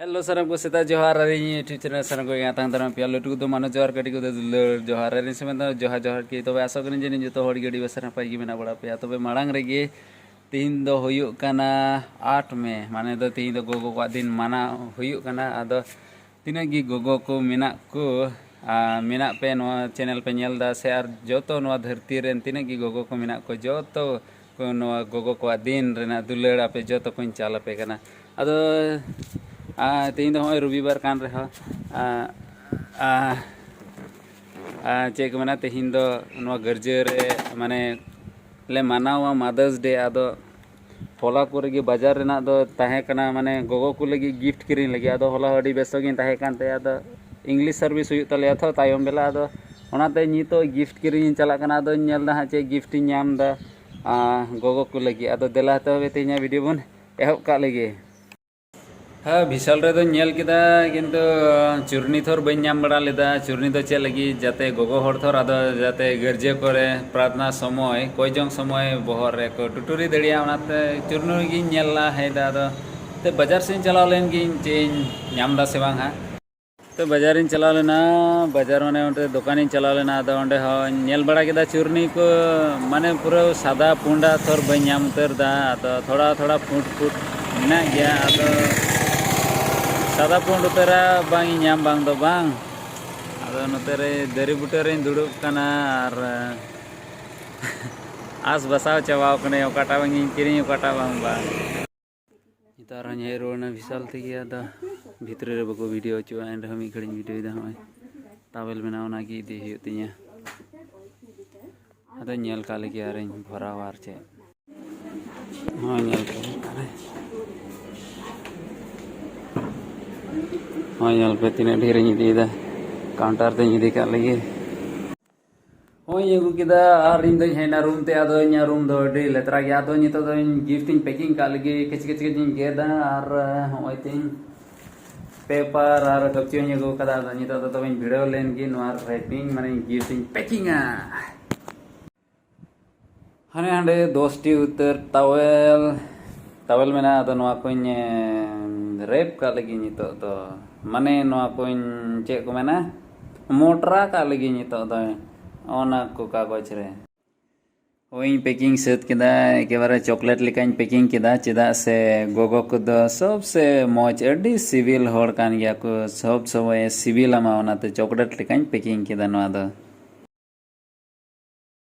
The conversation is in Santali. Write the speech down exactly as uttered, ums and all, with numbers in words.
ᱦᱮᱞᱳ, ᱥᱟᱱᱟᱢ ᱠᱚ ᱥᱮᱛᱟᱜ ᱡᱚᱦᱟᱨ᱾ ᱟᱨ ᱤᱧ YouTube ᱪᱮᱱᱮᱞ ᱥᱟᱱᱟᱢ ᱠᱚᱜᱮ ᱟᱛᱟᱝ ᱫᱟᱨᱟᱢ ᱯᱮᱭᱟ᱾ ᱞᱟᱹᱴᱩ ᱠᱚᱫᱚ ᱢᱟᱱᱚ ᱡᱚᱦᱟᱨ, ᱠᱟᱹᱴᱤᱡ ᱠᱚᱫᱚ ᱫᱩᱞᱟᱹᱲ ᱡᱚᱦᱟᱨ᱾ ᱟᱨ ᱤᱧ ᱥᱚᱢᱮᱛ ᱫᱚ ᱡᱚᱦᱟᱨ ᱡᱚᱦᱟᱨ ᱠᱤ᱾ ᱛᱚᱵᱮ ᱟᱥᱚᱜ ᱠᱟᱹᱱᱟᱹᱧ ᱡᱮ ᱱᱤᱭᱟᱹ ᱡᱚᱛᱚ ᱦᱚᱲ ᱜᱮ ᱟᱹᱰᱤ ᱵᱮᱥ ᱱᱟᱯᱟᱭ ᱜᱮ ᱢᱮᱱᱟᱜ ᱵᱟᱲᱟ ᱯᱮᱭᱟ᱾ ᱛᱚᱵᱮ ᱢᱟᱲᱟᱝ ᱨᱮᱜᱮ ᱛᱤᱦᱤᱧ ᱫᱚ ᱦᱩᱭᱩᱜ ᱠᱟᱱᱟ ᱟᱴ ᱢᱮ, ᱢᱟᱱᱮ ᱫᱚ ᱛᱤᱦᱤᱧ ᱫᱚ ᱜᱚᱜᱚ ᱠᱚᱣᱟᱜ ᱫᱤᱱ ᱢᱟᱱᱟᱣ ᱦᱩᱭᱩᱜ ᱠᱟᱱᱟ᱾ ᱟᱫᱚ ᱛᱤᱱᱟᱹᱜ ᱜᱮ ᱜᱚᱜᱚ ᱠᱚ ᱢᱮᱱᱟᱜ ᱠᱚ, ᱟᱨ ᱢᱮᱱᱟᱜ ᱯᱮ, ᱱᱚᱣᱟ ᱪᱮᱱᱮᱞ ᱯᱮ ᱧᱮᱞ ᱮᱫᱟ, ᱥᱮ ᱟᱨ ᱡᱚᱛᱚ ᱱᱚᱣᱟ ᱫᱷᱟᱹᱨᱛᱤ ᱨᱮᱱ ᱛᱤᱱᱟᱹᱜ ᱜᱮ ᱜᱚᱜᱚ ᱠᱚ ᱢᱮᱱᱟᱜ ᱠᱚ, ᱡᱚᱛᱚ ᱠᱚ ᱱᱚᱣᱟ ᱜᱚᱜᱚ ᱠᱚᱣᱟᱜ ᱫᱤᱱ ᱨᱮᱱᱟᱜ ᱫᱩᱞᱟᱹᱲ ᱟᱯᱮ ᱡᱚᱛᱚ ᱠᱚᱧ ᱪᱟᱞ ᱟᱯᱮ ᱠᱟᱱᱟ᱾ ᱟᱫᱚ ᱟᱨ ᱛᱮᱦᱮᱧ ᱫᱚ ᱦᱚᱸᱜᱼᱚᱭ ᱨᱚᱵᱤᱵᱟᱨ ᱠᱟᱱ ᱨᱮᱦᱚᱸ, ᱟᱨ, ᱟᱨ, ᱟᱨ ᱪᱮᱫ ᱠᱚ ᱢᱮᱱᱟ, ᱛᱮᱦᱮᱧ ᱫᱚ ᱱᱚᱣᱟ ᱜᱤᱨᱡᱟᱹ ᱨᱮ ᱢᱟᱱᱮ ᱞᱮ ᱢᱟᱱᱟᱣᱟ ᱢᱟᱫᱟᱨᱥ ᱰᱮ᱾ ᱟᱫᱚ ᱦᱚᱞᱟ ᱠᱚᱨᱮ ᱜᱮ ᱵᱟᱡᱟᱨ ᱨᱮᱱᱟᱜ ᱫᱚ ᱛᱟᱦᱮᱸ ᱠᱟᱱᱟ, ᱢᱟᱱᱮ ᱜᱚᱜᱚ ᱠᱚ ᱞᱟᱹᱜᱤᱫ ᱜᱤᱯᱷᱴ ᱠᱤᱨᱤᱧ ᱞᱟᱹᱜᱤᱫ᱾ ᱟᱫᱚ ᱦᱚᱞᱟ ᱦᱚᱸ ᱟᱹᱰᱤ ᱵᱮᱥᱛᱚ ᱜᱤᱧ ᱛᱟᱦᱮᱸ ᱠᱟᱱ ᱛᱟᱦᱮᱸ᱾ ᱟᱫᱚ ᱤᱝᱞᱤᱥ ᱥᱟᱨᱵᱷᱤᱥ ᱦᱩᱭᱩᱜ ᱛᱟᱞᱮᱭᱟ ᱛᱚ ᱛᱟᱭᱚᱢ ᱵᱮᱞᱟ, ᱟᱫᱚ ᱚᱱᱟᱛᱮ ᱱᱤᱛᱚᱜ ᱜᱤᱯᱷᱴ ᱠᱤᱨᱤᱧ ᱤᱧ ᱪᱟᱞᱟᱜ ᱠᱟᱱᱟ᱾ ᱟᱫᱚᱧ ᱧᱮᱞ ᱮᱫᱟ ᱦᱟᱸᱜ ᱪᱮᱫ ᱜᱤᱯᱷᱴ ᱤᱧ ᱧᱟᱢ ᱮᱫᱟ, ᱟᱨ ᱜᱚᱜᱚ ᱠᱚ ᱞᱟᱹᱜᱤᱫ᱾ ᱟᱫᱚ ᱫᱮᱞᱟ ᱛᱚᱵᱮ ᱛᱮᱦᱮᱧᱟᱜ ᱵᱷᱤᱰᱤᱭᱳ ᱵᱚᱱ ᱮᱦᱚᱵ ᱠᱟᱜ ᱞᱮᱜᱮ᱾ ᱦᱮᱸ, ᱵᱤᱥᱟᱞ ᱨᱮᱫᱚᱧ ᱧᱮᱞ ᱠᱮᱫᱟ, ᱠᱤᱱᱛᱩ ᱪᱩᱨᱱᱤ ᱛᱷᱚᱨ ᱵᱟᱹᱧ ᱧᱟᱢ ᱵᱟᱲᱟ ᱞᱮᱫᱟ᱾ ᱪᱩᱨᱱᱤ ᱫᱚ ᱪᱮᱫ ᱞᱟᱹᱜᱤᱫ? ᱡᱟᱛᱮ ᱜᱚᱜᱚ ᱦᱚᱲ ᱛᱷᱚᱨ ᱟᱫᱚ ᱡᱟᱛᱮ ᱜᱤᱨᱡᱟᱹ ᱠᱚᱨᱮ ᱯᱨᱟᱨᱛᱷᱱᱟ ᱥᱚᱢᱚᱭ, ᱠᱚᱭ ᱡᱚᱝ ᱥᱚᱢᱚᱭ ᱵᱚᱦᱚᱜ ᱨᱮ ᱠᱚ ᱴᱩᱴᱩᱨᱤ ᱫᱟᱲᱮᱭᱟᱜᱼᱟ, ᱚᱱᱟᱛᱮ ᱪᱩᱨᱱᱤ ᱜᱤᱧ ᱧᱮᱞ ᱞᱟᱦᱟᱭᱮᱫᱟ᱾ ᱟᱫᱚ ᱛᱮ ᱵᱟᱡᱟᱨ ᱥᱮᱫ ᱤᱧ ᱪᱟᱞᱟᱣ ᱞᱮᱱ ᱜᱤᱧ, ᱪᱮᱫ ᱤᱧ ᱧᱟᱢ ᱮᱫᱟ ᱥᱮ ᱵᱟᱝ ᱦᱟᱸᱜ᱾ ᱛᱚ ᱵᱟᱡᱟᱨᱤᱧ ᱪᱟᱞᱟᱣ ᱞᱮᱱᱟ, ᱵᱟᱡᱟᱨ ᱢᱟᱱᱮ ᱚᱸᱰᱮ ᱫᱚᱠᱟᱱᱤᱧ ᱪᱟᱞᱟᱣ ᱞᱮᱱᱟ᱾ ᱟᱫᱚ ᱚᱸᱰᱮ ᱦᱚᱸᱧ ᱧᱮᱞ ᱵᱟᱲᱟ ᱠᱮᱫᱟ ᱪᱩᱨᱱᱤ ᱠᱚ, ᱢᱟᱱᱮ ᱯᱩᱨᱟᱹ ᱥᱟᱫᱟ ᱯᱩᱸᱰᱟ ᱛᱷᱚᱨ ᱵᱟᱹᱧ ᱧᱟᱢ ᱩᱛᱟᱹᱨ ᱮᱫᱟ᱾ ᱟᱫᱚ ᱛᱷᱚᱲᱟ ᱛᱷᱚᱲᱟ ᱯᱷᱩᱴ ᱯᱷᱩᱴ ᱢᱮᱱᱟᱜ ᱜᱮᱭᱟ᱾ ᱟᱫᱚ ᱥᱟᱫᱟ ᱯᱩᱸᱰ ᱩᱛᱟᱹᱨᱟ ᱵᱟᱝ ᱤᱧ ᱧᱟᱢ ᱵᱟᱝ ᱫᱚ ᱵᱟᱝ᱾ ᱟᱫᱚ ᱱᱚᱛᱮ ᱨᱮ ᱫᱟᱨᱮ ᱵᱩᱴᱟᱹ ᱨᱮᱧ ᱫᱩᱲᱩᱵ ᱠᱟᱱᱟ ᱟᱨ ᱟᱥ ᱵᱟᱥᱟᱣ ᱪᱟᱵᱟᱣ ᱠᱟᱹᱱᱟᱹᱧ, ᱚᱠᱟᱴᱟᱜ ᱵᱟᱝ ᱤᱧ ᱠᱤᱨᱤᱧ, ᱚᱠᱟᱴᱟᱜ ᱵᱟᱝ ᱵᱟᱝ᱾ ᱱᱮᱛᱟᱨ ᱦᱚᱸᱧ ᱦᱮᱡ ᱨᱩᱣᱟᱹᱲ ᱮᱱᱟ ᱵᱤᱥᱟᱞ ᱛᱮᱜᱮ, ᱟᱫᱚ ᱵᱷᱤᱛᱨᱤ ᱨᱮ ᱵᱟᱠᱚ ᱵᱷᱤᱰᱤᱭᱳ ᱦᱚᱪᱚᱣᱟᱜᱼᱟ, ᱮᱱ ᱨᱮᱦᱚᱸ ᱢᱤᱫ ᱜᱷᱟᱹᱲᱤᱡ ᱤᱧ ᱵᱷᱤᱰᱤᱭᱳᱭᱮᱫᱟ᱾ ᱱᱚᱜᱼᱚᱭ ᱴᱟᱣᱮᱞ ᱢᱮᱱᱟᱜᱼᱟ, ᱚᱱᱟ ᱜᱮ ᱤᱫᱤ ᱦᱩᱭᱩᱜ ᱛᱤᱧᱟᱹ᱾ ᱟᱫᱚᱧ ᱧᱮᱞ ᱠᱟᱜ ᱞᱮᱜᱮ ᱟᱨᱤᱧ ᱵᱷᱚᱨᱟᱣᱟ ᱟᱨ ᱪᱮᱫ᱾ ᱦᱚᱸ, ᱧᱮᱞ ᱯᱮ, ᱦᱚᱸ, ᱧᱮᱞ ᱯᱮ ᱛᱤᱱᱟᱹᱜ ᱰᱷᱮᱨᱤᱧ ᱤᱫᱤᱭᱮᱫᱟ, ᱠᱟᱣᱩᱱᱴᱟᱨ ᱛᱮᱧ ᱤᱫᱤ ᱠᱟᱜ ᱞᱮᱜᱮ᱾ ᱦᱚᱸᱧ ᱟᱹᱜᱩ ᱠᱮᱫᱟ ᱟᱨ ᱤᱧ ᱫᱚᱧ ᱦᱮᱡ ᱮᱱᱟ ᱨᱩᱢ ᱛᱮ᱾ ᱟᱫᱚ ᱤᱧᱟᱹᱜ ᱨᱩᱢ ᱫᱚ ᱟᱹᱰᱤ ᱞᱮᱛᱨᱟ ᱜᱮᱭᱟ᱾ ᱟᱫᱚ ᱱᱤᱛᱚᱜ ᱫᱚ ᱤᱧ ᱜᱤᱯᱷᱴ ᱤᱧ ᱯᱮᱠᱤᱝ ᱠᱟᱜ ᱞᱟᱹᱜᱤᱫ, ᱠᱟᱹᱪᱤ ᱠᱟᱹᱪᱤ ᱠᱟᱹᱪᱤᱧ ᱜᱮᱫᱟ ᱟᱨ ᱦᱚᱸᱜᱼᱚᱭ ᱛᱤᱧ ᱯᱮᱯᱟᱨ ᱟᱨ ᱠᱟᱹᱯᱪᱤ ᱦᱚᱸᱧ ᱟᱹᱜᱩ ᱠᱟᱫᱟ᱾ ᱟᱫᱚ ᱱᱤᱛᱚᱜ ᱫᱚ ᱛᱚᱵᱮᱧ ᱵᱷᱤᱲᱟᱹᱣ ᱞᱮᱱ ᱜᱮ ᱱᱚᱣᱟ ᱨᱮᱯᱤᱝ, ᱢᱟᱱᱮ ᱜᱤᱯᱷᱴ ᱤᱧ ᱯᱮᱠᱤᱝᱟ᱾ ᱦᱟᱱᱮ ᱦᱟᱸᱰᱮ ᱫᱚᱥᱴᱤ ᱩᱛᱟᱹᱨ ᱴᱟᱣᱮᱞ, ᱴᱟᱣᱮᱞ ᱢᱮᱱᱟᱜᱼᱟ᱾ ᱟᱫᱚ ᱱᱚᱣᱟ ᱠᱚᱧ, ᱮᱸ, ᱨᱮᱯ ᱠᱟᱜ ᱞᱟᱹᱜᱤᱫ ᱱᱤᱛᱚᱜ ᱫᱚ, ᱢᱟᱱᱮ ᱱᱚᱣᱟ ᱠᱚᱧ, ᱪᱮᱫ ᱠᱚ ᱢᱮᱱᱟ, ᱢᱚᱴᱨᱟ ᱠᱟᱜ ᱞᱟᱹᱜᱤᱫ ᱱᱤᱛᱚᱜ ᱫᱚ ᱚᱱᱟ ᱠᱚ ᱠᱟᱜᱚᱡᱽ ᱨᱮ᱾ ᱦᱳᱭ, ᱤᱧ ᱯᱮᱠᱤᱝ ᱥᱟᱹᱛ ᱠᱮᱫᱟ, ᱮᱠᱮᱵᱟᱨᱮ ᱪᱚᱠᱞᱮᱴ ᱞᱮᱠᱟᱧ ᱯᱮᱠᱤᱝ ᱠᱮᱫᱟ᱾ ᱪᱮᱫᱟᱜ ᱥᱮ ᱜᱚᱜᱚ ᱠᱚᱫᱚ ᱥᱚᱵ ᱥᱮ ᱢᱚᱡᱽ, ᱟᱹᱰᱤ ᱥᱤᱵᱤᱞ ᱦᱚᱲ ᱠᱟᱱ ᱜᱮᱭᱟ ᱠᱚ, ᱥᱚᱵ ᱥᱚᱢᱚᱭ ᱥᱤᱵᱤᱞ ᱟᱢᱟ, ᱚᱱᱟᱛᱮ ᱪᱚᱠᱞᱮᱴ ᱞᱮᱠᱟᱧ ᱯᱮᱠᱤᱝ ᱠᱮᱫᱟ ᱱᱚᱣᱟ ᱫᱚ᱾